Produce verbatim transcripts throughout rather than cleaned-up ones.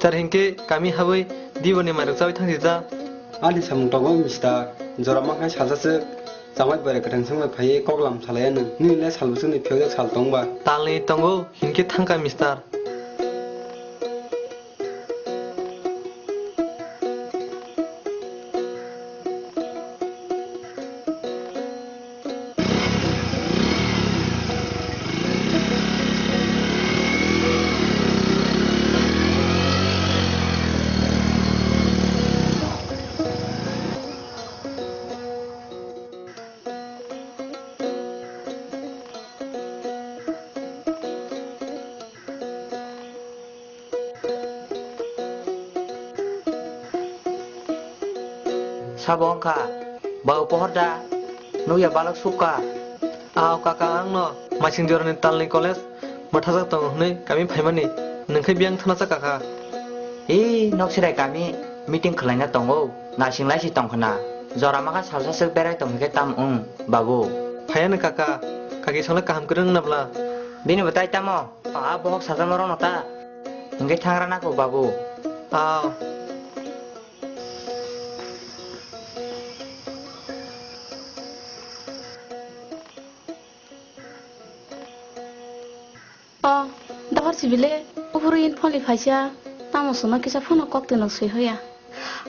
Sir, hinkhe kami habwi diboni mairok chawi thangsi ta. Ani samung tongo, mister. Jora mankha salsa swk chamai borai kwthang swngbai phaiwi kok lam salaiya nwng. Nini le sal bwswkni phiyokjak sal tongba? Talni tongo, hinkhe thangkha, mister. Sabo wngkha, ba upohor da, nukya balok sukha. Ao kaka, ang no Maising Jorani Talni College mwthajak tongo hwnwi kami phaimani, nwng khe biyang thanasa kaka. Ee, nok sirai kami meeting khwlaina tongo, naising laisi tongkhwna. Jora makha salsa swk berai tongkhe tam wng, babu. Phaiya no kaka, kaki songla kaham kwrwng na bla? Bini bo tai tamo, a bohok sajakma rokno ta. Hinkhe thangra nako, babu. Ao. O, dohor sibile, uphuru in pholi phaisa, tamo songno kisa phano kok twino swi hoya.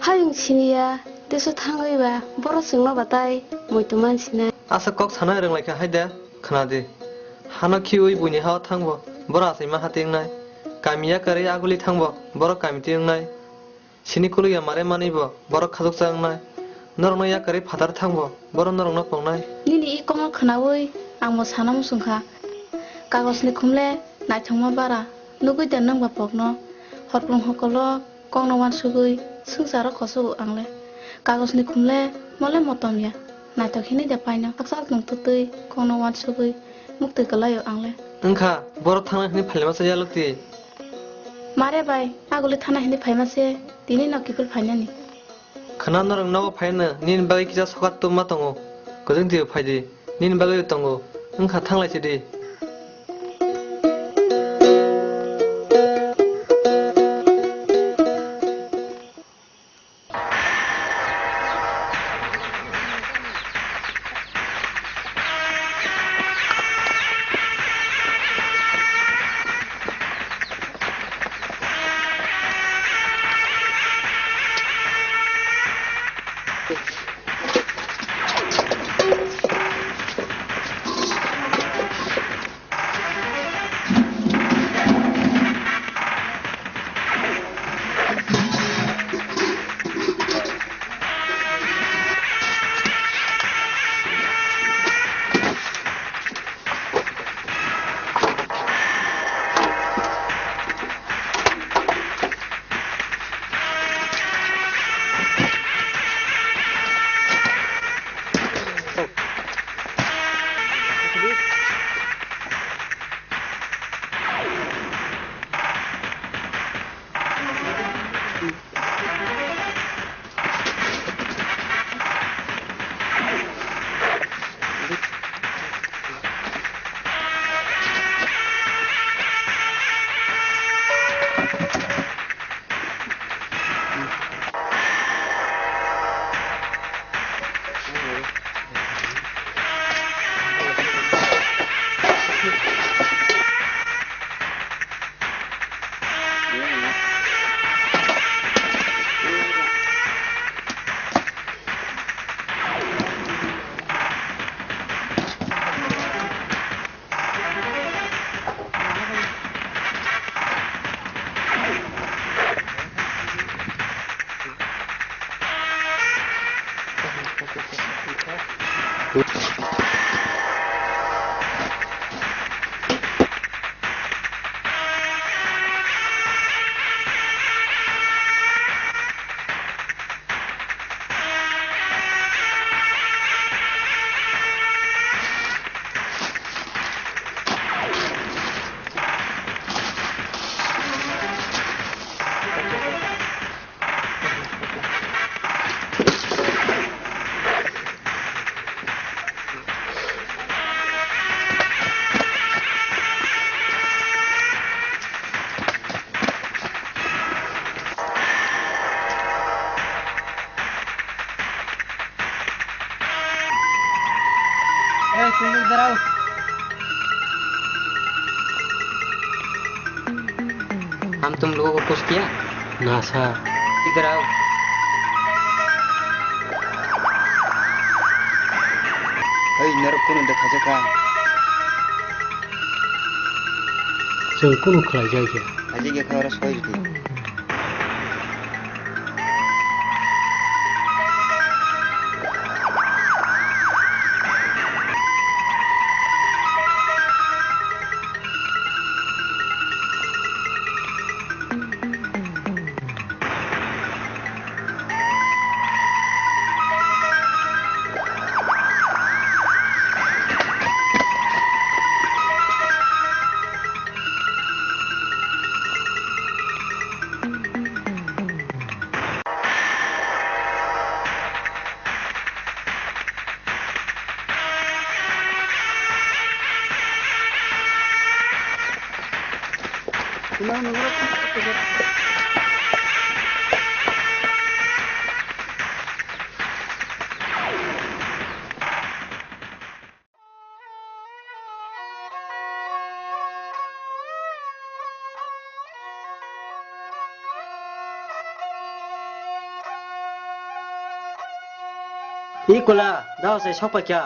Hayung siniya, deso thangwi ba, boro chwngno batai, muitu mansinai. Asa kok sana rwnglaikha hai de, khna di. Hano khiwi buini hao thangbo, boro achaima hati wngnai. Kami yakarwi aguli thangbo, boro kamiti wngnai. Sini kuluya mare manwi bo borok khajoksa wngnai. Norokno yakarwi phatar thangbo, boro norokno pongnai. Nini i kokno khwnawi ang bo sana muchungkha. Kagosni khumle naithokma bara, nugwi da nwng ba pokno? Horplung hokolo kokno uansugwi swngcharo kosogo angle. Kagosni khumle mole motom ya, naithok hinwi da paino. Hakchal nwng twtwi kokno uansugwi muktwi kwlaio angle. Wngkha, boro thangnai hwnwi phailima cha yalwk twi. Mare bai, aguli thana hinwi phaima se, tini no kiphil phainani. Khwna norok nogo phaino, nini bagwi kisa sokat tubuma tongo. Kwchwng twibo phaidi, nini bagwi tongo. Wngkha, thanglai sidi. तुम लोग इधर आओ। हम तुम लोगों को कुछ किया? ना सर। इधर आओ। Hey, norok kunu de khajakha. Chwng kunu khlai jai khe. Ajik khe oro soi rwdi. Ikola, dao sai sokpakya.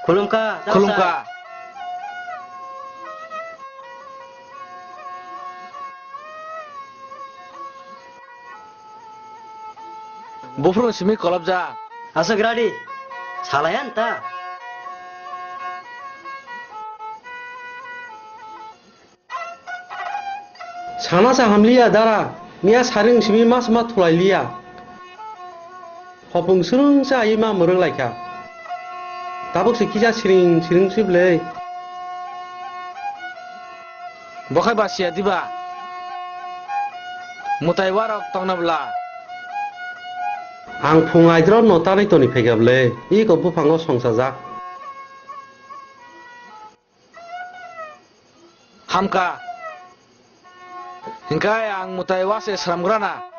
Khulumkha, dao sai. Khulumkha. Buphuru simi kolobjak. Aswk radi, salaiya nta. Sana sa hamliya dara, miya saring simi mas ma thulai liya. Hopung srwngsa ai ma mwrwng laikha. Tabuk se kisa siring siring swi bwlwi. Bo khai ba siya diba? Mwtai warok tongna bwla. Ang phung aidro no tanwi toni phaikha bwlwi. Iko buphango songsajak. Hamkha. Hinkhe ang mwtai wase sramgrana.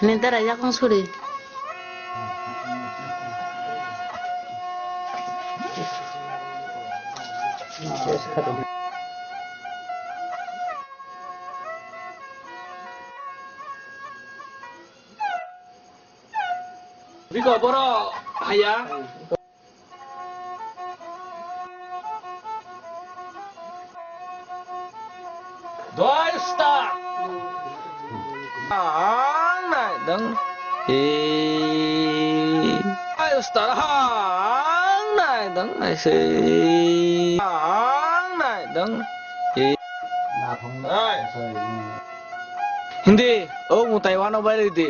Nini dara yakung suri. Biko borok haya. Doi star. Ang nai dong. Eh. Doi star ang nai dong. Ai se. Ang nai dong. Eh. Hindi, oh, mwtai wano bai di.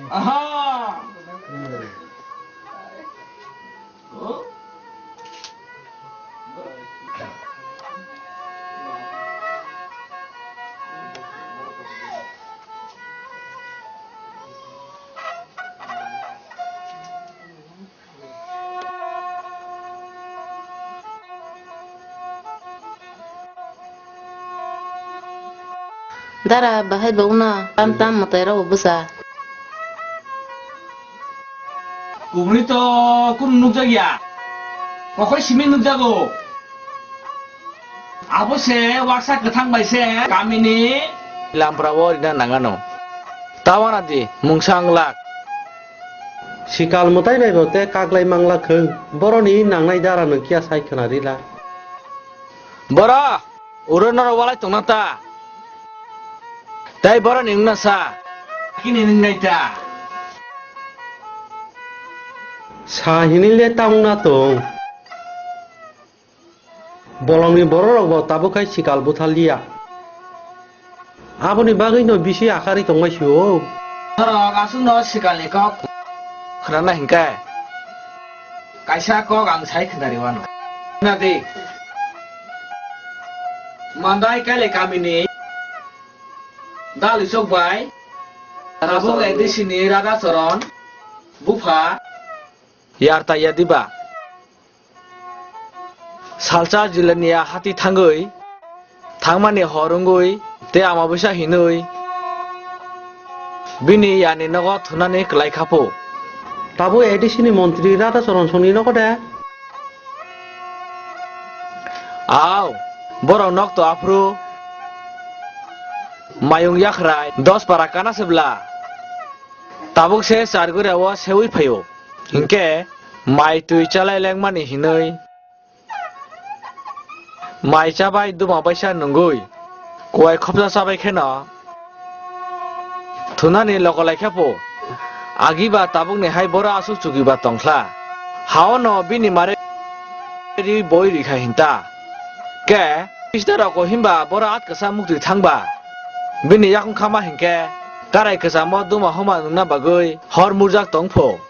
Aha. Dara, bahai bo wngna tam tam mwtai rok bwsa. Kubuni to kunu nukjak ya. Kokoi simi nukjago. Abo se waksa kwthang bai se kamini lampra o rina nangano. Tawana di mungsa wnglak. Sikal mwtai bai bo te kaklai manglak khwng. Boroni nangnai dara no kiya sai khwna rila. Boro, uro norok walai tongna ta. Tai boroni wngna sa. Kini nung nai ta. Sa hinile ta wngna tong. Bolongni bororok bo tabuk khai sikal butharliya. Aboni bagwino bisi akhari tongbai sio. Norok aswkno sikalni kok khwnana hinkhe kaisa kok ang sai khwnari wano. Khwnadi. Mandai Kailai kamini Dal Isok bai tabuk A D C ni Radha Charan bupha yarta yadiba. Salsa jilaniya hati thangwi, thangmani hor wngwi, tei amabusa hinwi bini yani nogo thunani kwlai kha pho. Tabuk A D C ni montri Radha Charan Songni nogo de? Aw, borok nok to aphuru mayung yakhrai dos para kana se bla. Tabuk se Charguri o sewi phaio. Hinkhe mai twi chalai lengmani hinwi mai chabai duma baisa nungwi kuwai khopsa chabai kheno thunani lokolai khe pho. Agiba tabukni hai boro aswk chugiba tongkha. Haono bini mare ri boi rikha hinta. Ke, sister rok himba boro at kwsa muktwi thangba. Bini yakung khama hinkhe, karai kwchamo duma homa nungna bagwi hor murjak tong pho.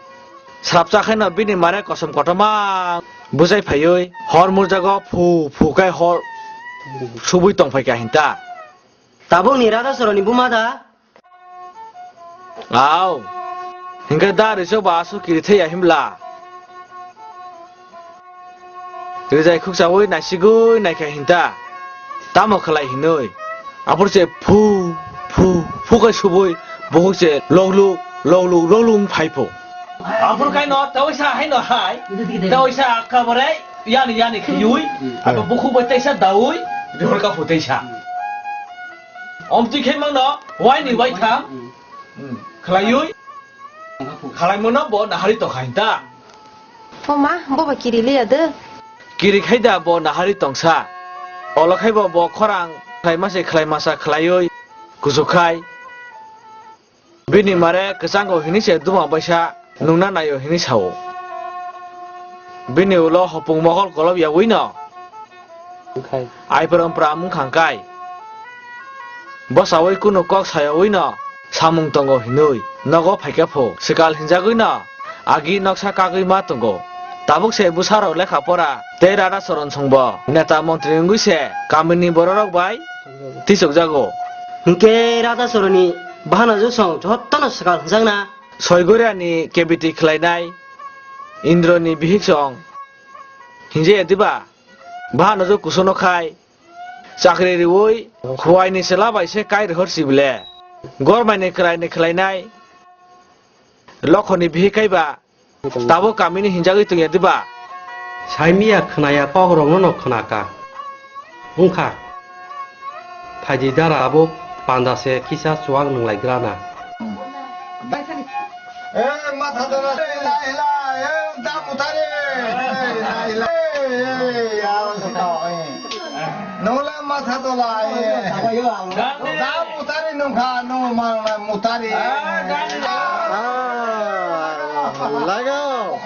Srapsa khaino bini mare kosom kotorma bujai phaiwi hor murjago phu phu khe hor subui tong phaikha hinta. Tabukni Radha Soroni buma da? Aw, hinkhe da Riso ba aswk kiri thaiya himla? Rijai khukchaui naisigwi naikha hinta, tamo khlai hinwi. Aphuru se phu, phu, phu khe subui bukhuk se logluk, logluk, logluk wng phai pho. Aphuru khaino tawisa haino hai, tawisa kabare yani yani khiyui, abo bukhuk bai taisa daui, rihor ka pho taisa. Omtwi khe mangno waini waitham, hmm, khlaiwi, khlaimano bo nahari tongkha hinta. O ma, bo ba kiri liya de. Kiri khai da bo nahari tongsa. Olo khai bo, bo khorang khlaima se khlaimasa khlaiwi kuchukhai. Bini mare kwchango hini se duma baisa nungna naio hini sao. Bini ulo hopung mokol kolob yaui no. Khai. Aipor ampra mung khang kai. Bwsaui kunu kok sayaui no samung tongo hinui nogo phaikha pho. Swkal hinjagwi no agi noksa kagwi ma tongo. Tabuk se bwsarok lekha pora tei Radha Charan Song bo neta montri wngwi se kamini bororok bai tisokjago. Hinkhe Radha Charanni bahanajwk song jotono swkal hinjakna. Soigoriani kebiti khlainai Indroni bihik song hinjaya diba? Bahanajwk kusono khai chakri riui khuaini chwla bai se kai rohor si bile. Gormaini kwraini khlainai Lokhoni bihik kaiba tabuk kamini hinjagwi tongya diba? Saimiya khwnaya kokrokno no khwnaka. Wngkha. Phaidi dara abo panda se kisa chuwak nwnglaigrana. Eh, matha dona, eh, la, la, eh, da mutari, eh, la, la, eh, eh, ya, eh. Nungla matha dola, eh. Da mutari nungkha, nung ma, ma, mutari. Ah, lagao.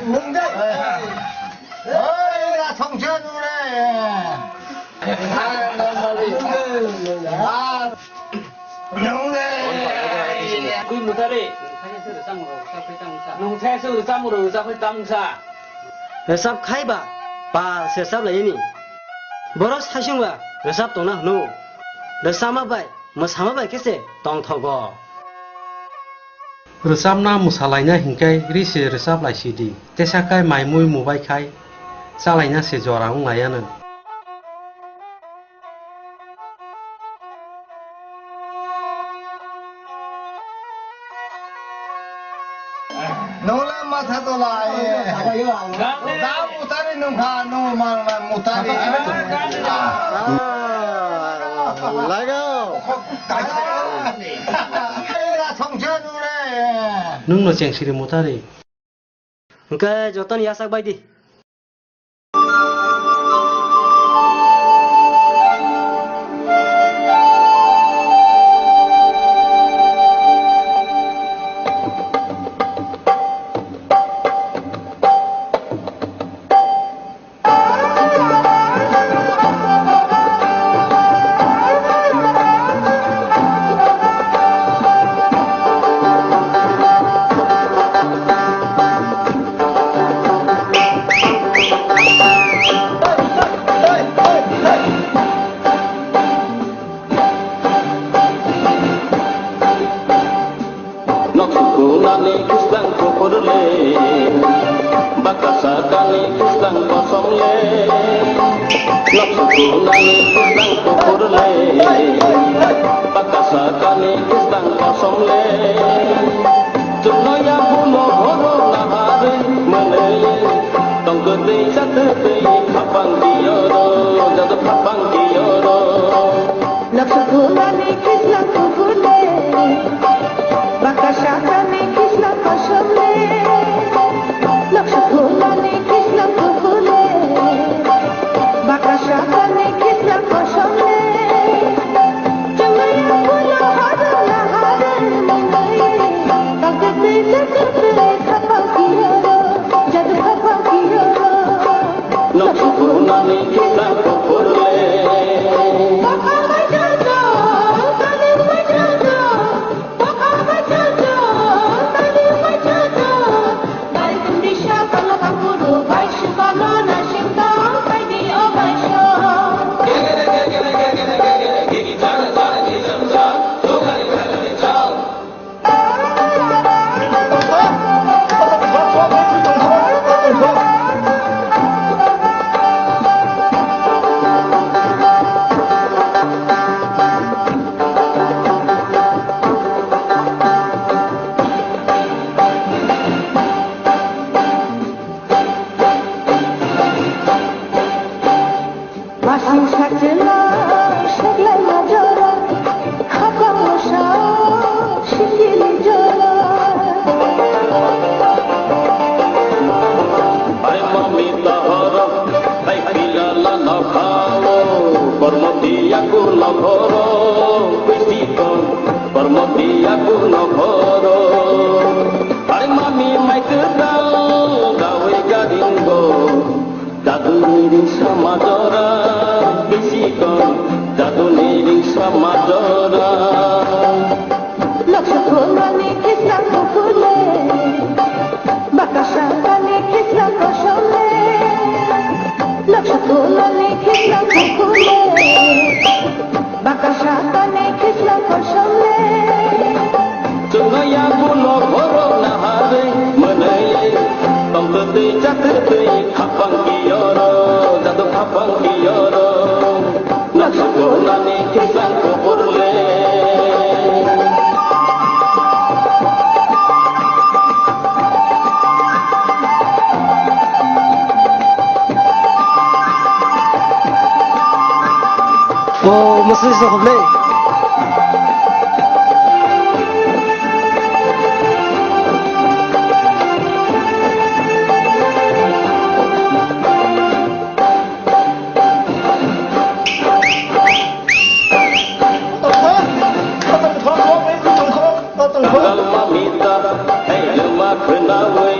Nungde. Oi, na songse nure. Nungde. Kui mutare. Nungthai se rwchapmung rwchapmung sa. Rwchap khai ba, pal se rwchap laiyani. Borok saisung ba rwchap tongna hwno. Rwchapma bai, mwsama bai khe se tongthogo. Rwchapna mwsalaina hinkhe ri se rwchap lai sidi. Tesakhai mai mui mubai khai chalaina se jora wng laiya nw. Nungla matha dola, eh. Da mutari nungkha, nung ma, ma, mutari. Ah, lagao. Nungno chengsiri mutari. Hwnkhe jotono yasak bai di. Noksukunani kisang kukur le, bakasakani kisang kosom le. Chuknoya buno horo nahare mwnwi, tongkwtwi chatwtwi khapang kiyoro, jadu khapang kiyoro. Noksukunani kisang kukur le, bakasakani kisang kosom le. Noksukunani kisang kukur le, bakasakani kisang kosom le. Chunglai kulo horo nahare mwnwi, tongkwtwi chatwtwi khapang kiyoro, jadu khapang kiyoro. Noksukunani kisang kukur le. Masing sakcheno seklai majora, khapang mosa sikili jora. Ai mami tahoro, ai pilala no khao, kormo tiya kuno horo, pisikon, kormo tiya kuno horo. Ai mami mai kedal, gawe gadingo. Jaduni ring sama jora, bisikon, jaduni ring sama jora. Noksukunani kisang kukur le, bakasakani kisang kosom le. Noksukunani kisang kukur le. Bakasakani kisang kosom le. Chungnaya buno horo nahare mwnwi, tongtwtwi chatwtwi khapang kiyoro, jadu khapang kiyoro. Noksukunani kisang kukur le. O, masai sa khublei. Talma mita, hei lwma khwnawi,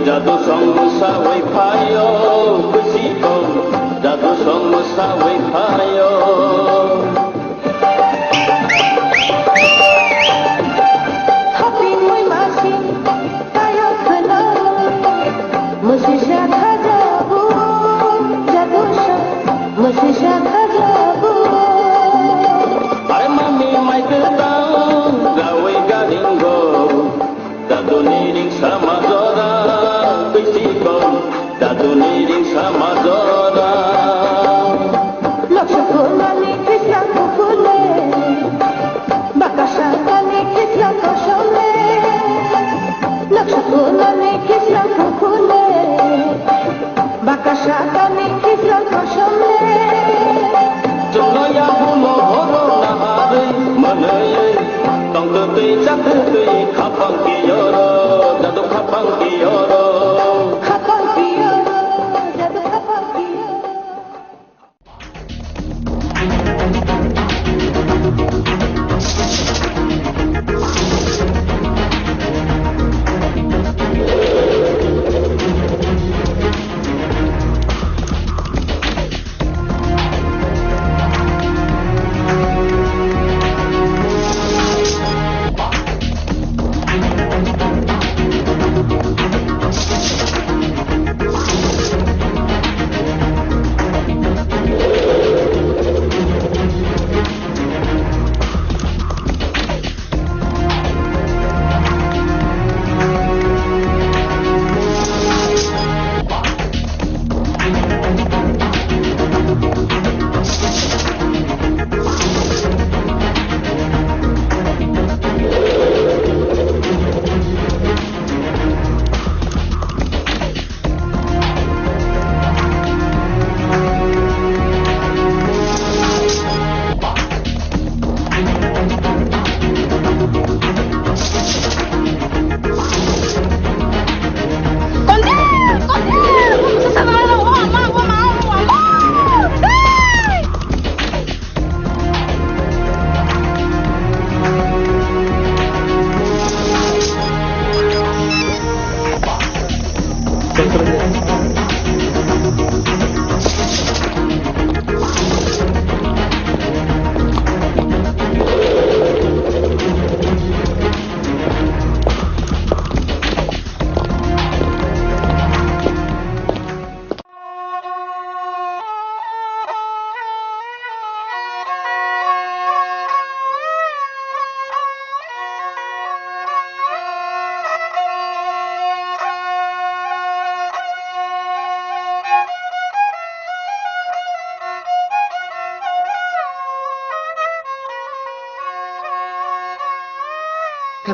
jadu song mwsawi phaio, bwsiko jadu song mwsawi phaio. Hapingwi masi, tayok khwnawi, mwsisa khajabu, jadu song mwsisa khajabu. Are mami mai kwtang gawi garingo, jaduni ring sama jora, bisikon jaduni ring sama jora. Noksukunani kisang kukule, bakasakani kisang kosole. Noksukunani kisang kukule, bakasakani kisang kosole. Chuknoya buno horo naharwi mwnwi, tongtwtwi chatwtwi khapang kiyoro, jadu khapang kiyoro. Khapang kiyoro, jadu khapang kiyoro.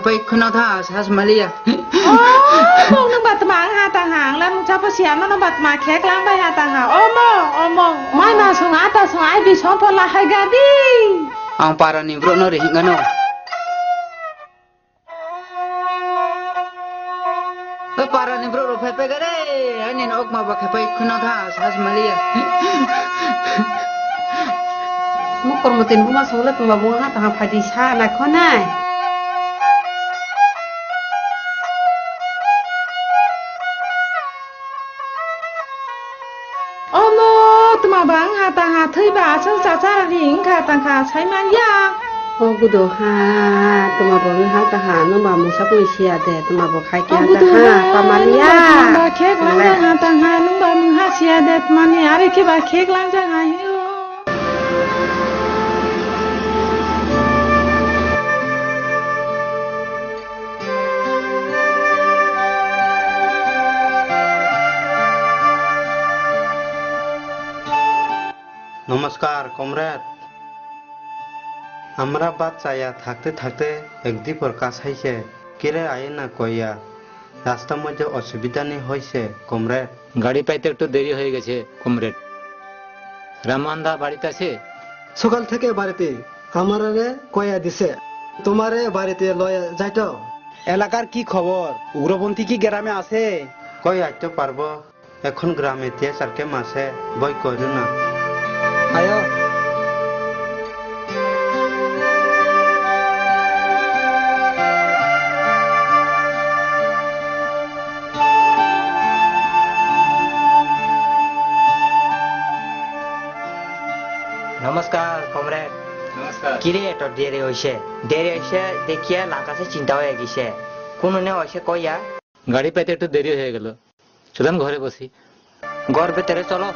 Pai khuna tha sas maliya. Oh, mong nung batma ang ha tang ha, ang la nung chapa si ano nung batma khek lang bai ha tang ha. Oh, mong, oh, mong. Mai ma sung ata sung ai bi song pon la hai ga di. Ang para ni bro no ri hingano. O para ni bro ro phai phai gare, ani no ok ma ba khe pai khuna tha sas maliya. Mukor mutin buma sung le tuma bunga ha tang ha phai di sa na khonai. Omo, tma bang ha tang ha thwi ba aswk cha cha ri wng kha tang kha sai man ya. O gudo ha, tma bo wng ha tang ha, nung ba mungsa pui siya de, tma bo khai khe O ha gudo tang ha, ha, pamali nung ya. Ba khek lang Le. Jang ha tang ha, nung ba mung ha siya de, tmani are khe ba khek lang jang ha hi o. নমস্কার, কমরেড। আমরা ভাত চাইয়া থাকতে থাকতে এক দুপুর কাছাইছে। কিরে আয় না কইয়া? রাস্তার মধ্যে অসুবিধা নেই হয়েছে, কমরেড। গাড়ি পাইতে একটু দেরি হয়ে গেছে, কমরেড। রামমোহন দা বাড়িতে আছে? সকাল থেকে বাড়িতে আমারে কইয়া দিছে, তোমারে বাড়িতে লয়ে যাইতো। এলাকার কি খবর? উগ্রপন্থী কি গ্রামে আছে? কই আইতে পারবো? এখন গ্রামে টিএসআর ক্যাম্প আছে, ভয় করো না। আয়ো। নমস্কার, কমরেড। নমস্কার। কিরে, এত দেরি হইছে? দেরি হইছে দেখিয়া লাগাছে চিন্তা হয়ে গেছে। কোন নে হইছে কইয়া? গাড়ি পাইতে একটু দেরি হয়ে গেল। চলেন ঘরে বসি। ঘর ভিতরে চলো।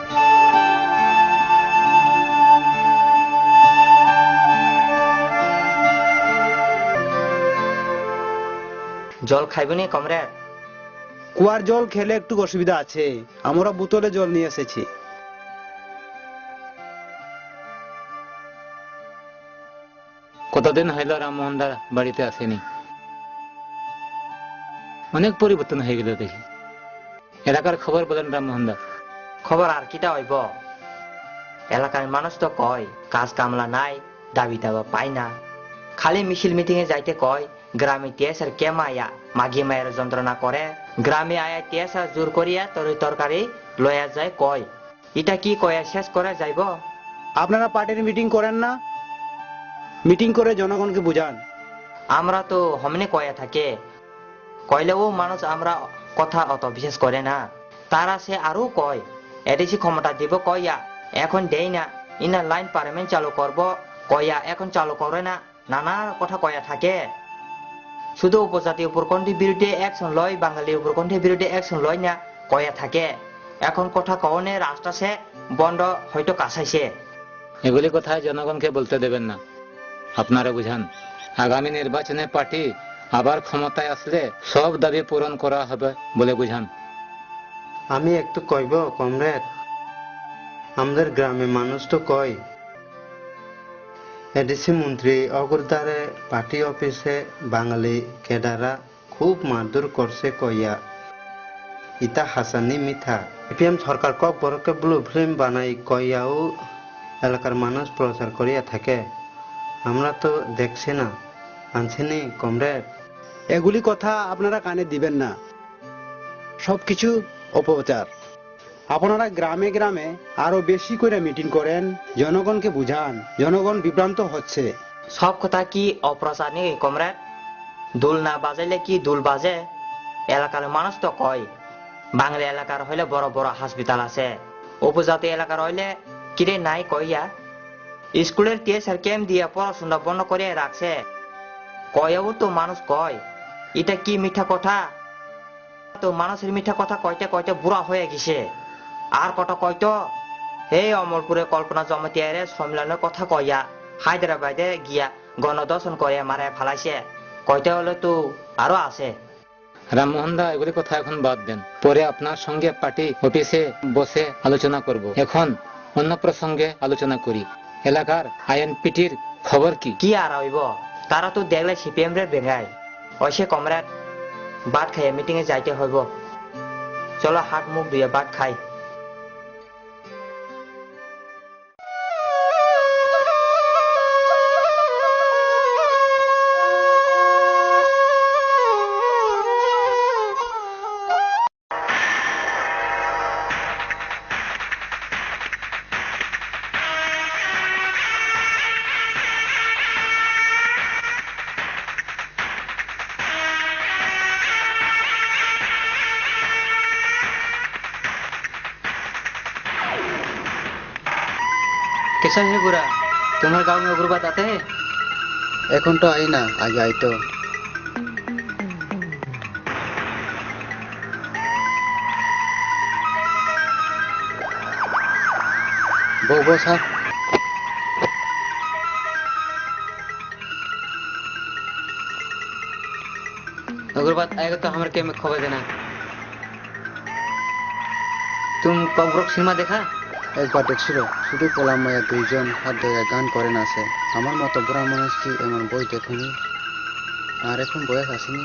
জল খাইবনি, কমরেড? কুয়ার জল খেলে একটু অসুবিধা আছে, আমরা বোতলে জল নিয়ে এসেছি। কতদিন হইল রামমোহন দা বাড়িতে আসেনি? অনেক পরিবর্তন হয়ে গেল দেখি। এলাকার খবর বলেন রামমোহন দা। খবর আর কিতা হইব? এলাকার মানুষ তো কয়, কাজ কামলা নাই, দাবি দাবা পায় না। খালি মিছিল মিটিং এ যাইতে কয়, গ্রামে টিএসআর কে মায়া, মাগি মায়ের যন্ত্রণা করে। গ্রামে আয়া টিএসআর জোর করিয়া তরি তরকারি লয়া যায় কয়। ইটা কি কয়া শেষ করা যাইব? আপনারা পার্টির মিটিং করেন না? মিটিং করে জনগণকে বুঝান। আমরা তো হমনে কয়া থাকে, কইলেও মানুষ আমরা কথা অত বিশ্বাস করে না। তারা সে আরো কয়, এডিসি ক্ষমতা দিব কইয়া, এখন দেই না, ইনার লাইন পারমেন্ট চালু করব কইয়া, এখন চালু করে না। নানা কথা কয়া থাকে। শুধু উপজাতি উপকণ্ঠের বিরুদ্ধে অ্যাকশন লয়, বাঙালি উপকণ্ঠের বিরুদ্ধে অ্যাকশন লয় না কয়া থাকে। এখন কথা কওনে রাস্তা সে বন্ধ হয়তো কাছাইছে। এগুলি কথা জনগণকে বলতে দেবেন না। আপনারা বুঝান। আগামী নির্বাচনে পার্টি আবার ক্ষমতায় আসলে সব দাবি পূরণ করা হবে বলে বুঝান। আমি একটু কইব, কমরেড? আমাদের গ্রামে মানুষ তো কয়, এডিসি মন্ত্রী অগরদারে পার্টি অফিসে বাঙালি ক্যাডাররা খুব মারধর করছে কইয়া। ইতা হাসানি মিথ্যা। সিপিএম সরকার ককবরকে ব্লু ফিল্ম বানাই কইয়াও এলাকার মানুষ প্রচার করিয়া থাকে। আমরা তো দেখছি না, আনছিনি, কমরেড? এগুলি কথা আপনারা কানে দিবেন না, সবকিছু অপপ্রচার। আপনারা গ্রামে গ্রামে আরো বেশি করে মিটিং করেন, জনগণকে বুঝান, জনগণ বিভ্রান্ত হচ্ছে। সব কথা কি অপ্রচার নাকি, কমরেড? দুল না বাজাইলে কি দুল বাজে? এলাকার মানুষ তো কয়, বাঙালি এলাকার হইলে বড় বড় হাসপাতাল আছে, উপজাতি এলাকার হইলে কিরে নাই কইয়া? স্কুলের টিচার ক্যাম্প দিয়া পড়াশোনা বন্ধ করে রাখছে, কয়াও তো মানুষ কয়। এটা কি মিথ্যা কথা? তো মানুষের মিথ্যা কথা কইতে কইতে বুড়া হয়ে গেছে। আর কত কইতো? এই অমরপুরে কল্পনা জমাতিয়ারে সম্মেলনের কথা কইয়া হায়দ্রাবাদে গিয়া গণধর্ষণ করে মারা ফালাইছে। কইতে হলে তো আরো আছে। রামমোহন দা, এগুলি কথা এখন বাদ দেন। পরে আপনার সঙ্গে পার্টি অফিসে বসে আলোচনা করব। এখন অন্য প্রসঙ্গে আলোচনা করি। এলাকার আইএনপিটির খবর কি? কি আর হইব? তারা তো দেখলে সিপিএম রে Bengai. Oise comrade, bhat khaiya meeting e jaite hoibo. Cholo, hak muk duiya bhat khai. कैसा है बुरा? तुम्हारे गांव में उग्रवाद आते हैं? এখন তো আই না, আগে আইতো। Bo, bo, sir. Ugrabad aega to hamare camp mein khobor dena. तुम कॉकबॉक्स सिनेमा देखा? একবার দেখছিল, শুধু পোলা মায়া দুইজন হাত ধরে গান করে নাচে। আমার মতো বুড়া মানুষ কি এমন বই দেখুনি? আর এখন বয়স আসেনি।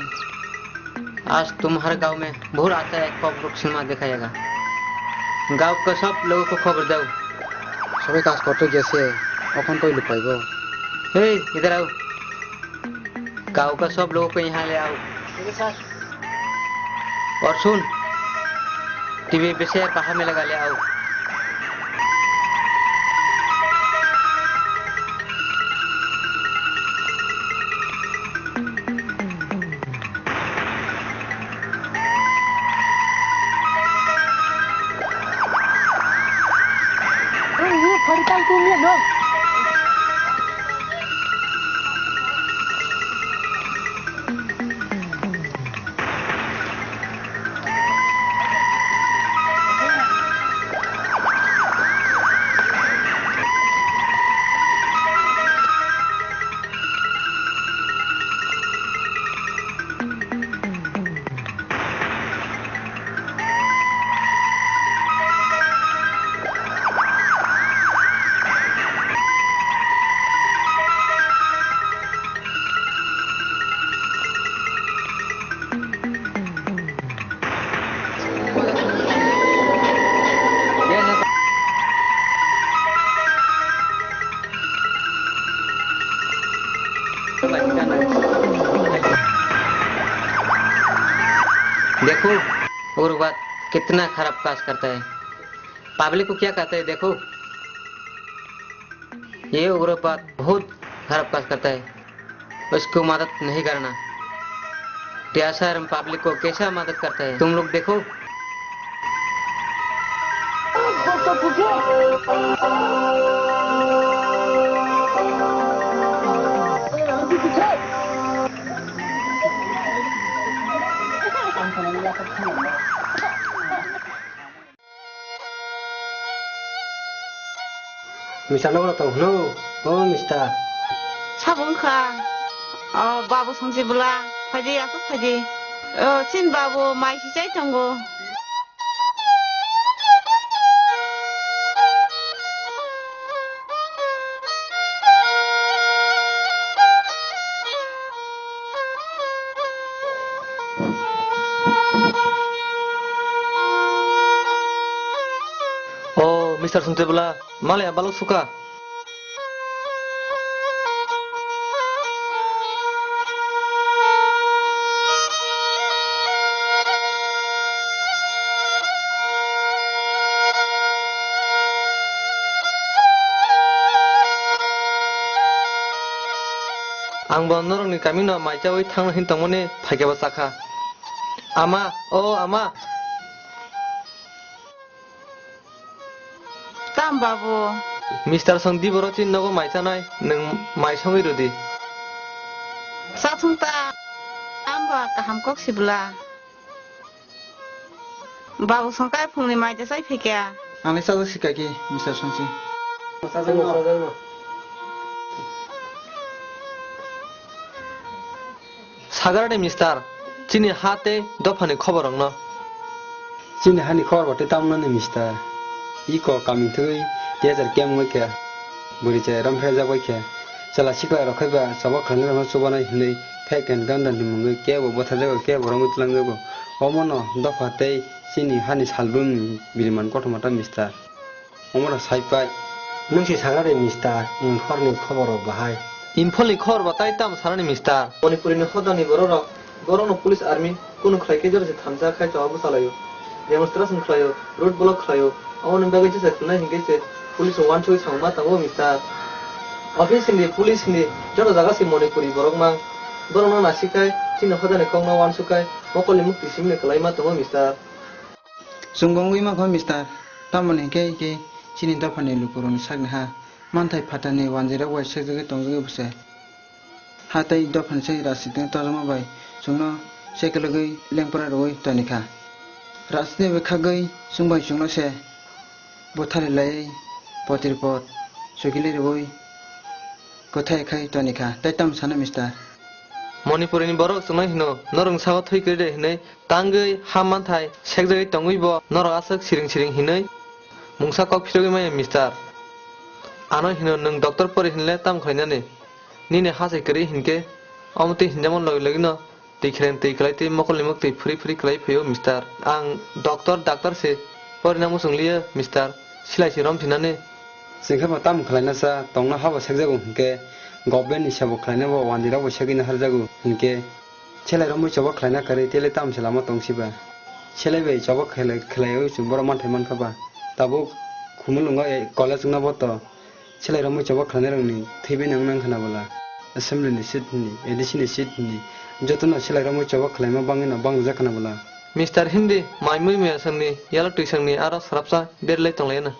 आज तुम्हारे गांव में भूत आता है, कॉकबॉक्स सिनेमा दिखाएगा। गांव का सब लोगों को खबर दो। সবাই কাজ করতে গেছে, এখন কই লুকাইব? এই, इधर आओ। गांव का सब लोगों को यहाँ ले आओ। ठीक है सर। और सुन, टीवी पे से बाहर में लगा ले आओ। देखो, उग्रवाद कितना खराब काज करता है। पब्लिक को क्या कहता है, देखो, ये उग्रवाद बहुत खराब काज करता है। उसको मदद नहीं करना। टीआरसी पब्लिक को कैसा मदद करता है, तुम लोग देखो। Mister nogo tong hwno, o mister. Sabo wngkha. O, babu songsi bwla. Phaidi, aswk phaidi. O, chini babu mai si chai tongo. O, mister Songtibwla, male balok suka. Ang bo norokni kamino mai chaui thangna hin tongmani phaikhe bo chakha. Ama, o ama. Tam babu. Mister Songdi boro chini nogo mai chanai, nwng mai songwi rwdi. Chathung ta, tam ba kaham kok sibla. Babu songkai phungni mai de chai phikya. Ani chago sikaki, Mister Songsi. Sagarani mister, chini ha tei dophani khoborokno. Chini hani khobor bo tei tamnani mister. Iko kaming thwi tei hajar keng wngwi khe, bwrwi chaya rom phejak bai khe, chwla sikla rok khai ba chobok khlainai rokno chubanai hinwi Fake and ganda ni mungwi kebo butharjago, kebo romwi twlangjago. Omono dopha tei chini hani salbrumni biriman kothoma ta mister. Omono sai pai. Nwng se sagra de mister, Imphalni khobor rok bahai. Imphalni khobor bo tai tamo sanani mister? Manipuri ni hodani borok rok, borok no police army kunu khlai khe jora se thamsa khai choba bwsa laio. Demonstration khlaio, road block khlaio. Aboni bagwi jesa khwnai hinkhe se police rok uansugwi samung ma tongo mister. Office hindi, police hindi, joto jaga se Manipuri borok mang. Borok no nasikhai, chini hodani kok no uansukkhai, mokol ni mukti simi kwlai ma tongo mister. Chwng bo wngwi mankha mister, tamoni hinkhe hinkhe chini dophani lukurokni sakni ha manthai phatarni wanjwirok bai sekjagwi tongjagwi bwse. Ha tei dophani se rajnitini tojokma bai chwngno sekelogwi lengpra rwui tonikha. Rajniti bai khagwi chwngbai chwngno se butharwi laiwi potirpot chukilwi rwui kwthai khai tonikha. Tei tamo sana mister? Manipuri ni borok chwngno hino, norok sago thwi kwrwi de hinwi tangwi ha manthai sekjagwi tongwi bo norok aswk siring siring hinwi mungsa kok phirogwi maya mister. Ano hino nwng doctor pori hinle tamo khlainani? Nini ha se kwrwi hinkhe omo twi hinjamon logi logi no twi khereng twi kwlai twi mokolni muk twi phuri phuri kwlai phaio mister. Ang doctor, doctor se porina muchung liya mister. Silai se romsinani. Chwng khe bo tamo khlaina cha, tongna habo sekjago hinkhe, government ni sebo khlaina bo wanjwirok bo segwino harjago hinkhe, selai romwi choba khlaina kwrwi tele tamo se lama tong siba. Selai bai choba khlai, khlaiwi chwng borok manthai mankha ba. Tabuk Khumulwngo, eh, college wngna bo to selai romwi choba khlainai rokni thwibai nang nang khna bwla. Assembly ni seat ni, A D C ni seat ni, jotono selai romwi choba khlaima bangwi no bangjak khna bwla. Mister Hindi, mai mui mui aswkni, yalo twi swkni, aro swrapsa berlai tonglaina.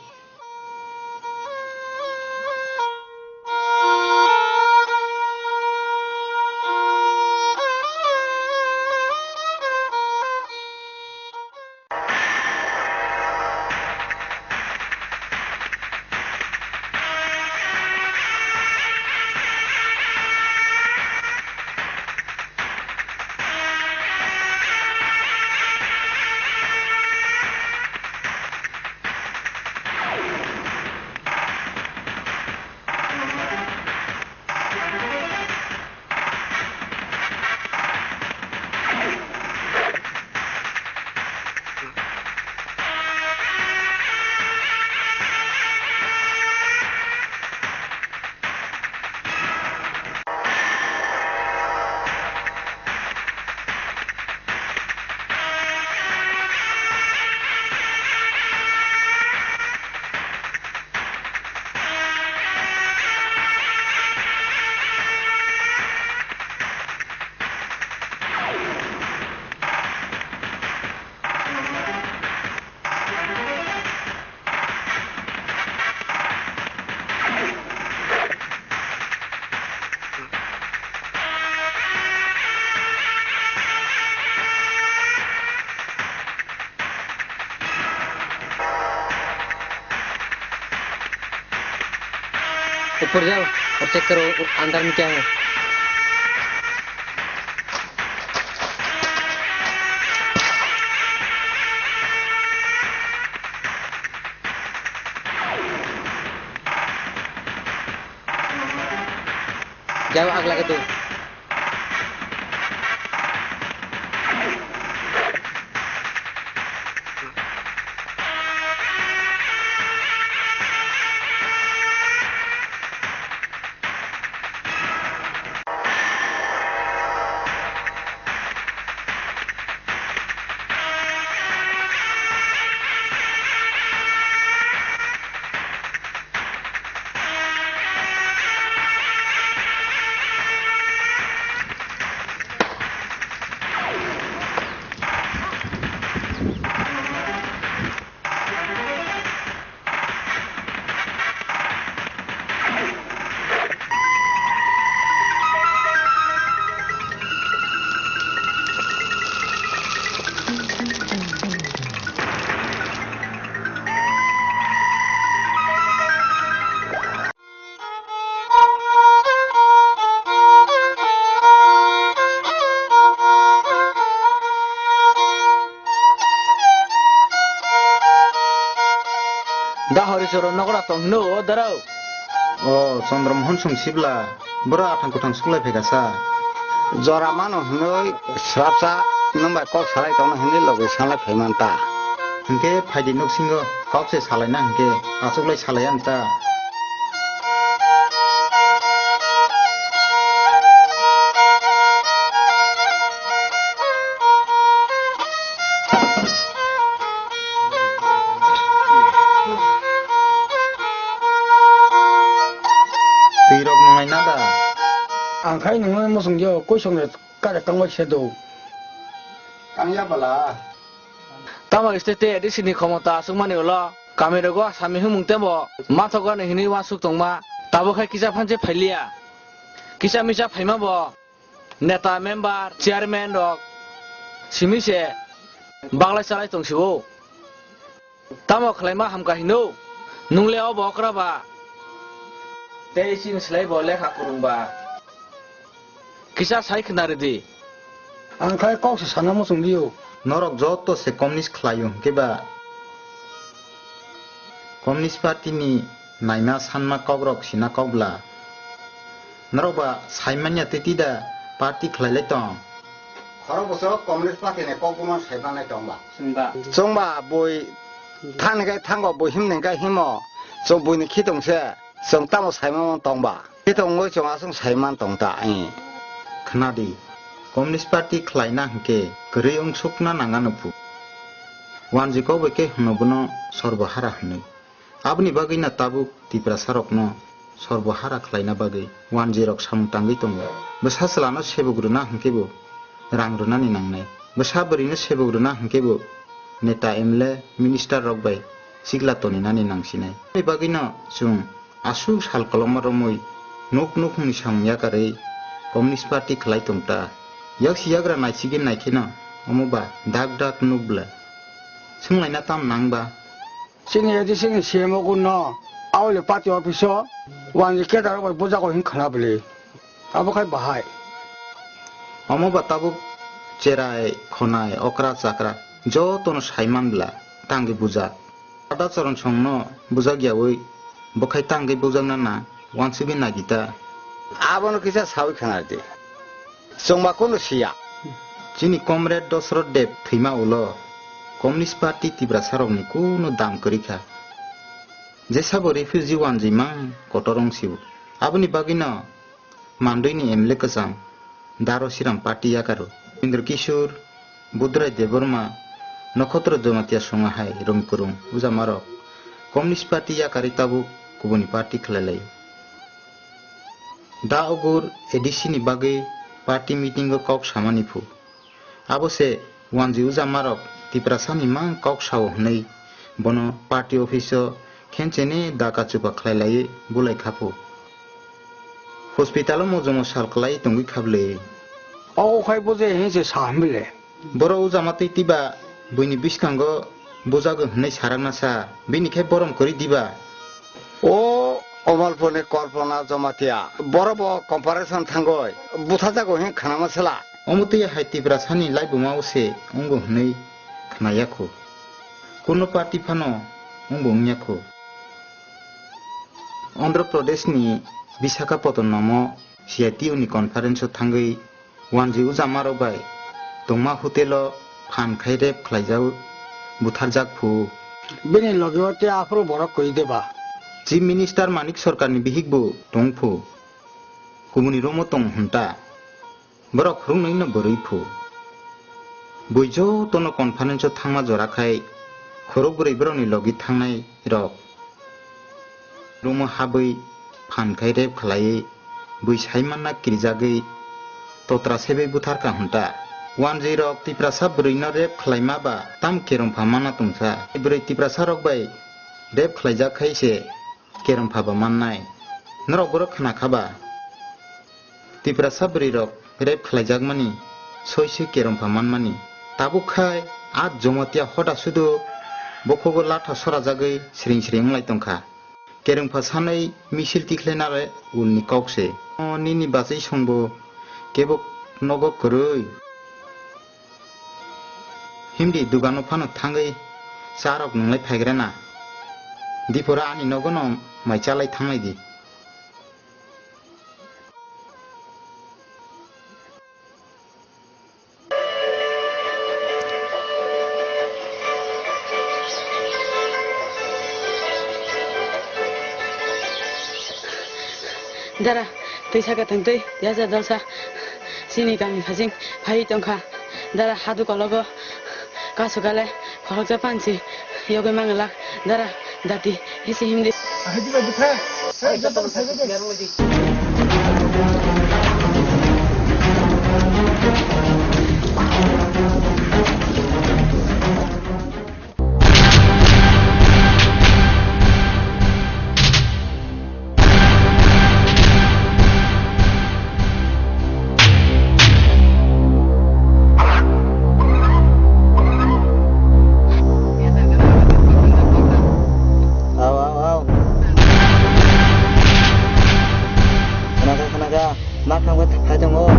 Upor jao, aur check karo, andar mein kya hai. Jao, aag laga do. Da hori choro nokra tong hino o darao. O Chandra Mohon song sibla, boro athang kuthang suklai phaikha sa. Jora mano hinwi swrapsa nwng bai kok salai tongno hinwi logwi sanlai phai man ta. Hinkhe phaidi nuksingo kok se salaina hinkhe achuklai salai ang ta. Twi rok nunglai na da? Ang khai nungno muchung yo, koi song de kare tong bai se do. Tang ya bala. Tamo state te A D C ni khomota aswk mani ulo, kami rogo sami himung tebo, mathok gani hinwi uansuk tongma, tabo khai kisa phanse phailiya. Kisa misa phaima bo. Neta, member, chairman rok simi se baglai chalai tong si o. Tamo khlaima hamkha hino? Nungle obo okra ba? Tei chini slai bo lekha kwrwng ba? Kisa sai khna ridi. Ang khai kok se sana muchung di o. Norok joto se communist khlai o hwnkhe ba? Communist Party ni naima sanma kokrok sina kok bla. Norok ba sai manya tei tida party khlai lai tong? Khorok bwswk Communist Party ni kok buma sai manai tong ba? Chwng ba. Chwng ba bui thani khai thango, bui himni khai himo. Chwng bui ni khitong se. Chwng tamo sai man tong ba? Khitong wngwi chwng aswk sai man tong ta, eh. Khna di, Communist Party khlai na hwnkhe kwrwi wng suk na nang ano phu. Wanji kok bai khe hwno bono sorbo hara hwnwi. Aboni bagwi no tabuk Tiprasa rokno sorbo hara khlaina bagwi wanjwi rok samung tangwi tongo. Bwsa chwla no sebuk rwna hwnkhe bo rang rwnani nangnai. Bwsa bwrwi no sebuk rwna hwnkhe bo neta, M L A, minister rok bai sikla toninani nangsinai. Aboni bagwi no chwng aswk sal kolokma romwi nuk nukhungni samung yakarwi Communist Party khlai tong ta. Yaksi yagra naisigwi naikheno omo ba dak dak nuk bla. Swnglaina tam nang ba? Chini A D C ni C M o kunno auli party office o wanji kedar bai bujago hin khna bwli. Abo khai bahai. Omo ba tabuk cherai, khonai, okra, chakra jotono sai man bla tangwi bujak. Ada Charan songno bujak yaui bo khai tangwi bujakna na. Wansugwi nagita. Abono kisa saui khna di. Chwngma kunu siya. Chini comrade Dosrot Deb thwima ulo Communist Party Tiprasa rokni kunu dam kwrwi kha. Jesa bo refugee wanjwi mang kotor wng sio. Aboni bagwino Mandwini M L A kwcham Daro Siram party yakaro. Indra Kishore, Budrai Debbarma, Nokhotro Jamatia songo hai rwng kwrwng ujamarok Communist Party yakarwi tabuk kubuni party khlai lai. Da Ogur A D C ni bagwi party meeting o kok samani phu. Abo se wanji ujamarok Tiprasa ni mang kok sao hwnwi bono party office o khenchene da kachupa khlai laiwi bulai kha phu. Hospital o mojomo sal kwlai tongwi kha bwle. Ogo khai bo je hin se sa hwn bwle. Borok ujamatwi twiba buini bwskango bujago hwnwi sarakna sa, bini khe borom kwrwi diba? O Omolpurni Kalpana Jamatia, borok bo corporation thangwi butharjago hin khnama sela. Omo twi hai Tiprasani laibuma o se wngo hwnwi khna ya kho. Kuno party phano wngbo wng ya kho. Andhra Pradeshni Visakhapatnam o C I T U ni conference o thangwi wanji ujamarok bai tongma hotel o phan khai rape khlaijak, butharjak phu. Bini loge o tei aphuru borok kwrwi de ba? Chief Minister Manik Sarkar ni bihik bo tong phu. Kubuni room o tong hwn ta. Borok khuroknwi no bwrwi phu. Bui jotono conference o thangma jora khai khorok bwrwi borokni logi thangnai rok room o habwi phan khai rape khlaiwi bui sai manna kirijagwi totra sebwi butharkha hwn ta. Wanjwi rok Tiprasa bwrwi no rape khlaima ba tam kerong pha manna tongsa. Bwrwi Tiprasa rok bai rape khlaijak khai se kerong pha ba mannai. Norok boro khna kha ba? Tiprasa bwrwi rok rape khlaijakmani soi soi kerong pha manmani. Tabuk khai a Jamatia hoda sudu bokhogo latha sorajagwi siring siring wnglai tongkha. Kerong pha sanwi misil tikhlaina le ulni kok se. O nini bachwi songbo kebo nogo kwrwi. Himdi dugano phano thangwi charok nunglai phaigrana. Dipora ani nogono mai chalai thanglai di. Dara, twisa kwthwng twi yacha dalsa chini kami phasing phaiwi tongkha. Dara, hadu kologo kasu kale khoroksa pansi yogwi manglak. Dara, dati hisi himdi. Ao, ao, ao. Khna kha, khna kha. Ma thangwi phai tongo.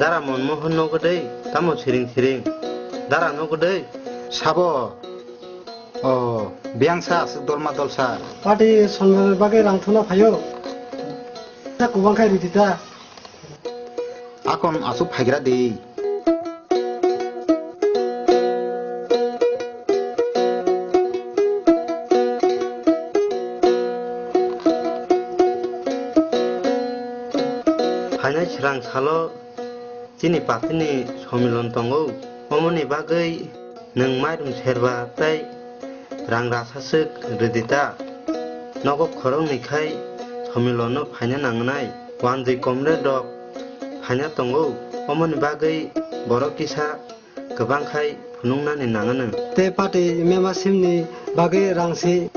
Dara Monmohon nogo dei, tamo siring siring. Dara nogo dei. Sabo. O, biyangsa aswk dolma dolsa. Party sonmani bagwi rang thuna phaio. Ta kubang khai ridi ta. Akon aswk phaigra di. Phainai swrang salo chini party ni somilon tongo, omoni bagwi nwng mairum serba tei rang rasa swk rwdi ta. Nogo khoroknwi khai somilono phaina nangnai. Wanjwi comrade rok phaina tongo, omoni bagwi borok kisa kwbang khai phunuknani nanganw. Tei party member simni bagwi rang se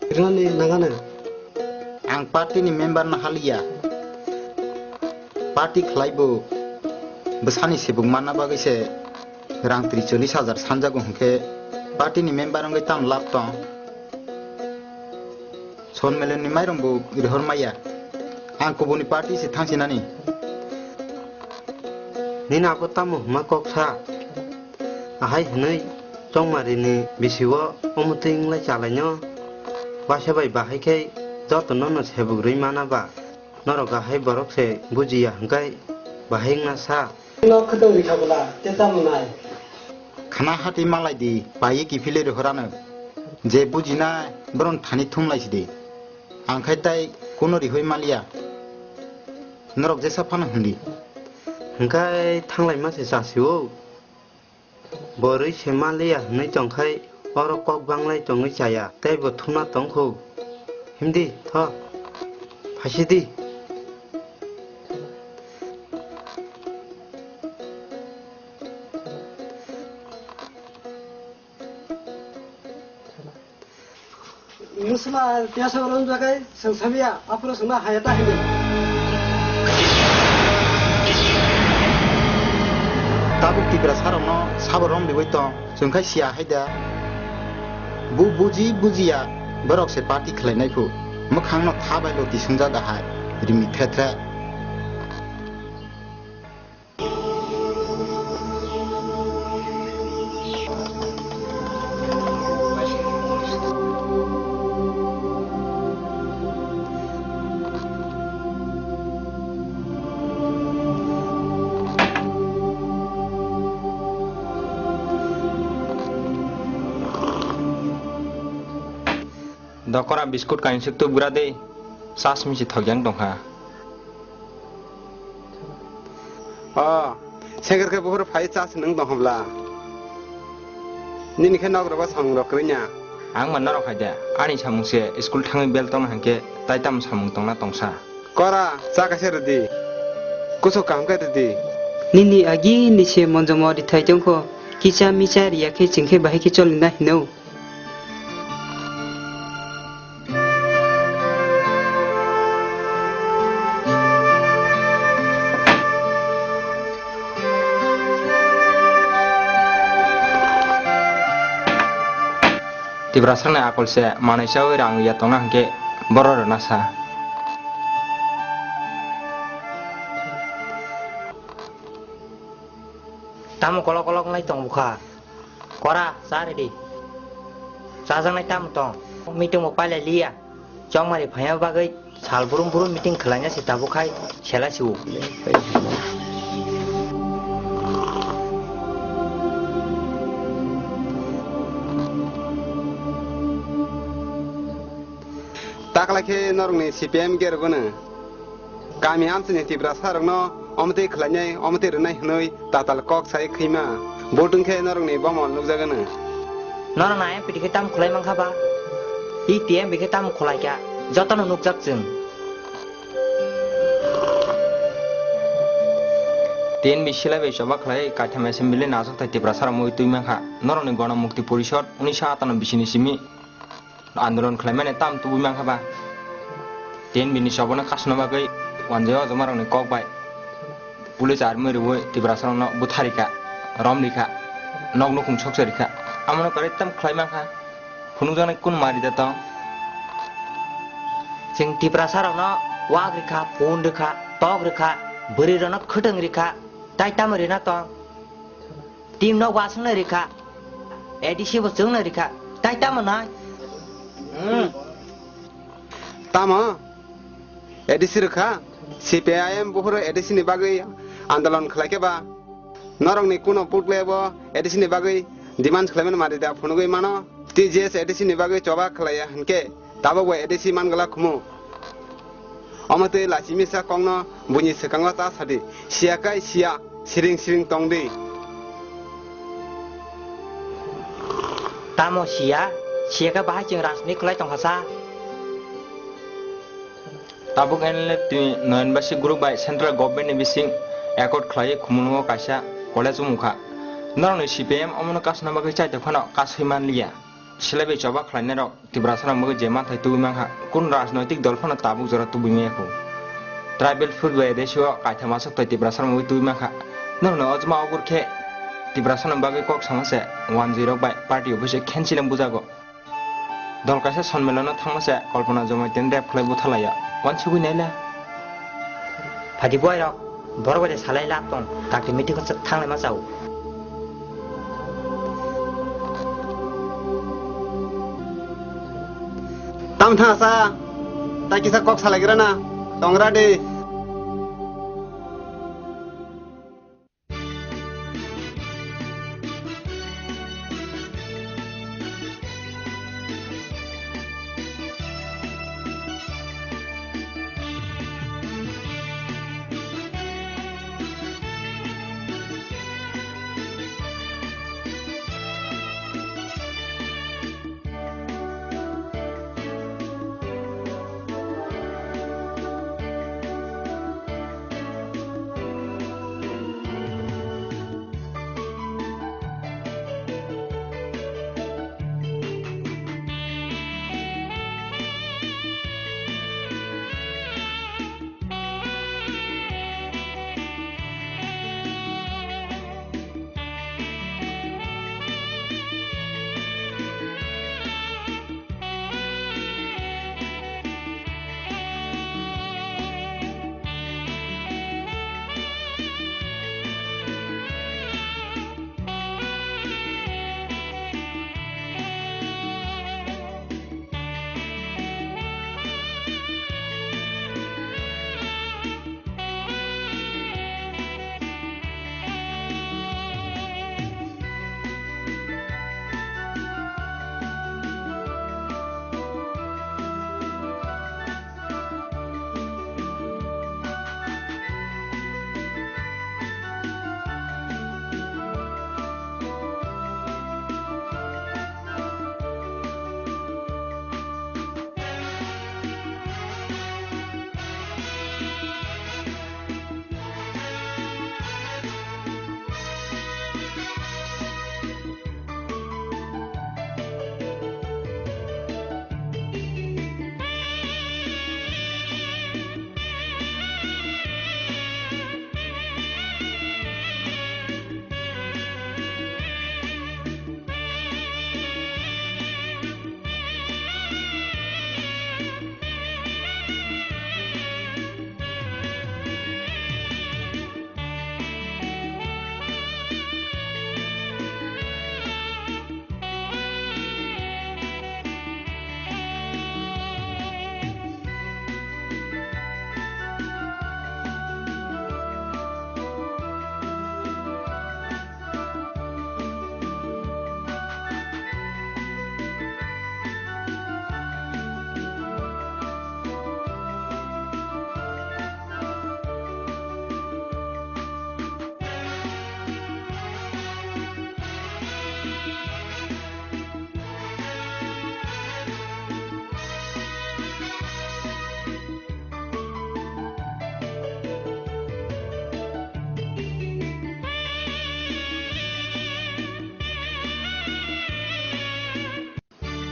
rinani nanganw. Ang party ni member no haliya. Party khlai bo bwsani sebuk manna bagwi se rang trish chollish hajar sanjago hwnkhe party ni member wngwi tamo lab tong? Sonmelen ni mairung bo rihor maya. Ang kubuni party se thangsinani. Nini abo tamo hwnma kok sa? Ahai hwnwi chongmari ni bisi o omotwi wnglai chalaino. Waisa bai bahai khe joto nono sebuk rwi mana ba? Norok ahai borok se bujiya hwnkhe bahai wngna sa. No khwtwng rikha bwla, tei tamo nai? Khna hati malai di, paiwi kiphilwi rihorano. Je bujinai, bohrokno thani thumlai sidi. Ang khai tai kuno rihoi maliya. Norok jesa phano hwndi. Hwnkhe thanglai ma se chasi o. Bo rwi se maliya hwnwi tongkhai oro kok banglai tongwi chaya, tei bo thumna tongkhu. Himdi, tho, phaisidi. Mwswla tiyasa oro wngjakhai, chwng sabiya, aphuru chwngno haya ta hino. Tabuk Tiprasarokno sabo romliwi tong, chwng khai siya hai da. Bu buji bujiya, borok se party khlainai phu. Mwkhangno tha bai loti sungjak ahai, rimi thre thre. Dokora biskut kainwi suk tubgra de, chas misi thokyang tongkha. O, sengkar khe buphuru phai chas nwng tong hobla. Nini khe nok rogo samung rok kwrwnya. Ang ma norok hai de, ani samung se school thangwi bel tongna hwnkhe tai tamo samung tongna tongsa. Kora, cha kaisa rwdi. Kuchuk kaham khe rwdi. Nini agi ni se monjomo rithai tongkho, kicha micha riya khe chwng khe bahai khe cholina hino. Tiprasarokni akol se manwi chaui rang ya tongna hwnkhe borok rwna sa. Tamo kolok kolok nai tong bukha. Kora, cha ridi. Chajaknai tamo tong. Meeting bo pailai liya. Chongmari phaima bagwi sal brum brum meeting khwlaina se tabuk khai sela se o. Taklai khe norokni C P M gergwno. Kami amchaini Tiprasarokno omtwi khlainai, omtwi rwnai hwnwi tatal kok sai khwima. Vote wngkhe norokni bomo nukjagwno. Norokno I M P T khe tamo khwlai mankha ba? I T M B khe tamo khwlaikha? Jotono nukjak chwng. T N B silai bai choba khlai kaitham assembly nasok thai Tiprasarok mui twi mankha. Norokni Gono Mukti Porishod unisho atano bisini simi andolon khlaimani tam tubui mankha ba? T N B ni chobono kasna bagwi wanjwi o jomarokni kok bai police army rwui Tiprasarokno butharikha, romrikha, nok nukhung sokchorikha. Amono kwrwi tam khlai mankha. Phunukjaknai kunu mari da tong? Chwng Tiprasarokno wak rikha, phone rikha, tok rikha, bwrwirokno khwtwng rikha, tai tamo rina tong? Team no wasung no rikha. A D C bo chwng no rikha. Tai tamo nai? Hmm. Tamo? A D C rikha? C P I M buphuru A D C ni bagwi andolon khlai khe ba? Norokni kuno putle bo A D C ni bagwi demand khlaimani mari da phunugwi mano? T G S A D C ni bagwi choba khlaiya hinkhe tabuk bo A D C man glak khumu. Omo twi lachi misa kokno buini swkango ta sadi. Siya kai siya, siring siring tong di. Tamo siya? Siya khe bahai chwng rajni khlai tongkha sa? Tabuk N L F twi Noyan Basi group bai central government ni bising accord khlaiwi Khumulwngo kaisa college wngkha. Norokni C P I M omono kasna bagwi chaito phano kasui manliya. Silaibai choba khlainairok Tiprasarok bagwi je manthai tubui mankha, kunu rajnoitik dol phano tabuk jora tubui maya kho. Tribal food bai ratio kaitham aswk toi Tiprasarok bagwi tubui mankha. Norokni ojma ogur khe Tiprasarok bagwi kok sama se wanjwi rok bai party office o khenchileng bujago. Dol kaisa sonmelon o thangma se Kalpana Jamatia ni rep khlai buthalaiya. Wansugwi naile. Phadi buai rok, borok bai de salai lab tong, kakti meeting o thang lai ma chao. Tam thang sa, ta kisa kok salai gira na, tong ra de.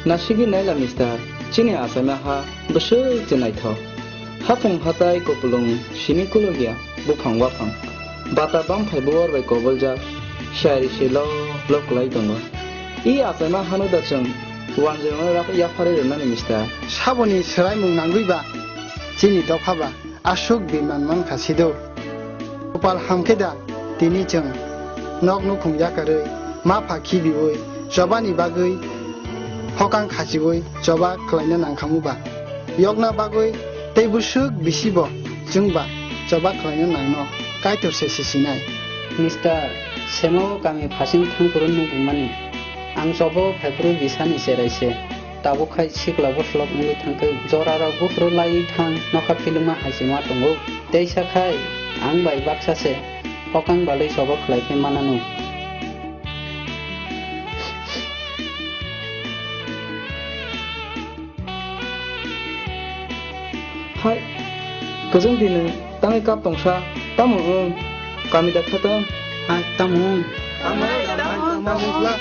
Nasigwi naila mister, chini achaima ha bwswk se naithok. Haphung hatai kupulung simi kulukya buphang waphang. Bata bam phai buwar bai koboljak, siyari se lo lo kwlai tongo. I achaima hano da chwng wanjwirokno rak yapharwi rwnani mister. Saboni swraimung nangwi ba chini dopha ba aswk biman mankha sido. Kopal hamkhe da tini chwng nok nukhung yakarwi ma pha khibiwi chobani bagwi hokang khachiwi choba khlaina nangkhamu ba. Yokna bagwi tei bwswk bisibo chwngba choba khlaina nangno Kaitor se sisinai. Mister, semo kami phasing thangphuru nukmani. Ang chobo phaiphuru bisani cherai se. Tabuk khai sikla bwswlok wngwi thangkhe jorarok buphuru laiwi thang nokha philwngma hai se ma tongo. Teisa khai ang bai baksa se hokang balwi choba khlai khe mananw. Hai, kwchwng di nwng, tangwi kap tongsa, tamo wng, kami daksa tong? Hai, tamo wng? Tamo wng, tamo wng, tamo wng.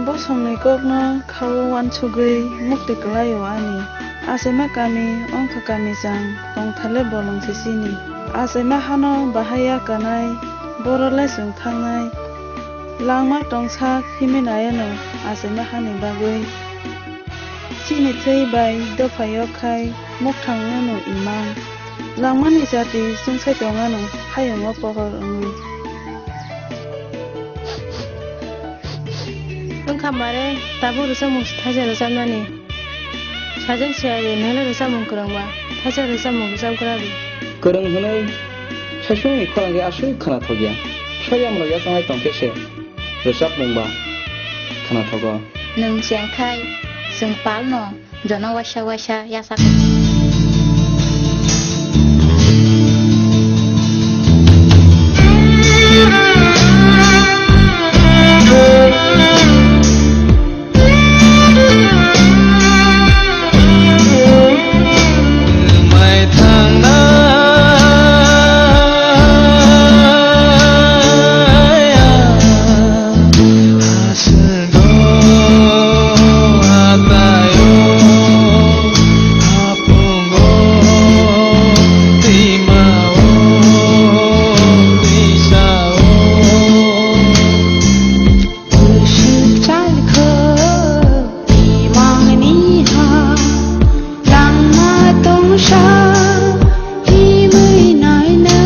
Bosongni kokno khao uansugwi mukti kwlaio ani. Achaima kami wngkha kami chang tongthale bolong se chini. Achaima hano bahai ya kanai, borok le chwng thangnai. Langma tongsak himwi naiano achaima hani bagwi. Chini thwi bai dopha yok khai mokthang wngno imang. Langmani jati chwngsai tongano hayungo pohor wngwi. Wngkha mare tabuk rwchapmung thaisa rwchapnani. Sajak siyari nangla rwchapmung kwrwngma thaisa rwchapmung rwchapgradi. Kwrwng hwnwi saichungni khorang khe aswk khwnathokya. Soyamrok yachangwi tongkhe se rwchapmung ba khwnathogo. Nwng chengkhai chwng palno jono waisa waisa yachak. Langma tongsa himwi naina.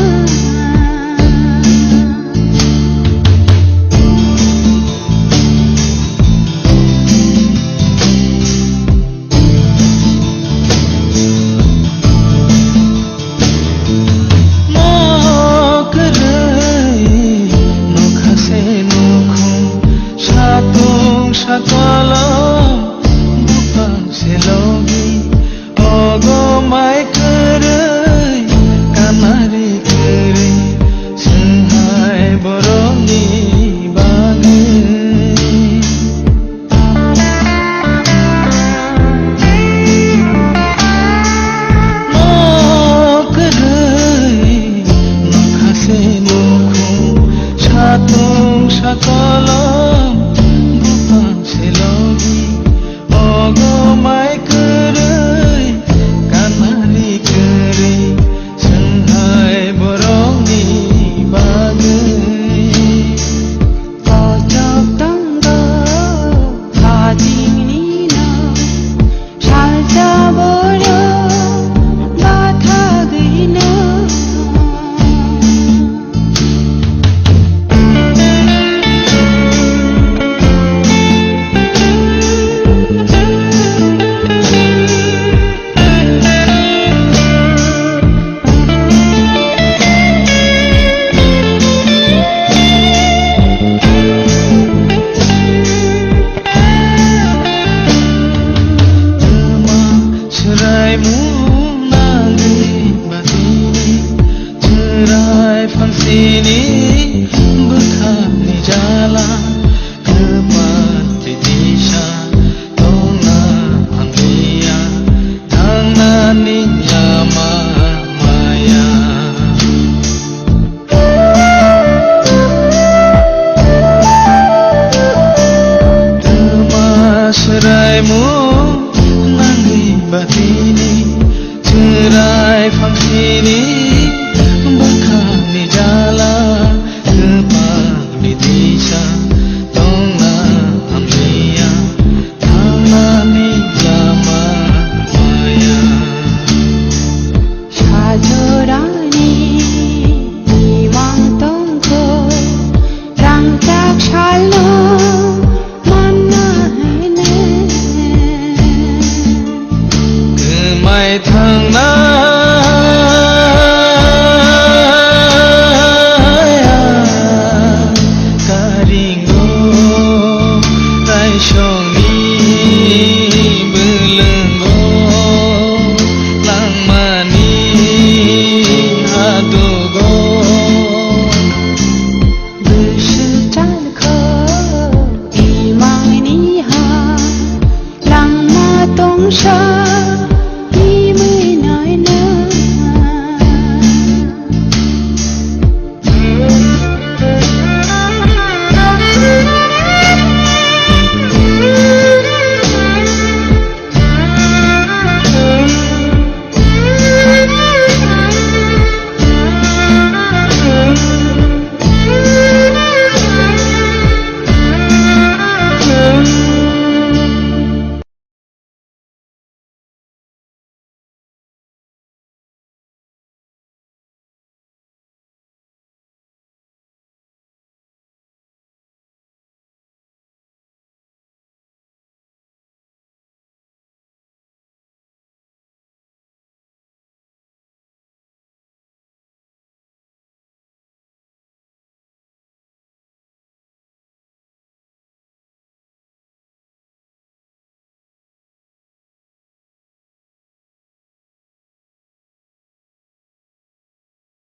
Mo kwrwi nokha se nukhung, satung sakolom buphang se logi. Ogo mai kwrwi, kanari kwrwi, chwng hai borokni bagwi. Mo kwrwi, nokha se nukhung, satung sakolom, buphang se logi. Ogo mai kwrwi, kanari kwrwi, chwng hai borokni bagwi. Kochok tongo hajingni no, salsa borok bathagwi no. Swraimung nangwi batini, chwrai phangsini bwkhakni jala,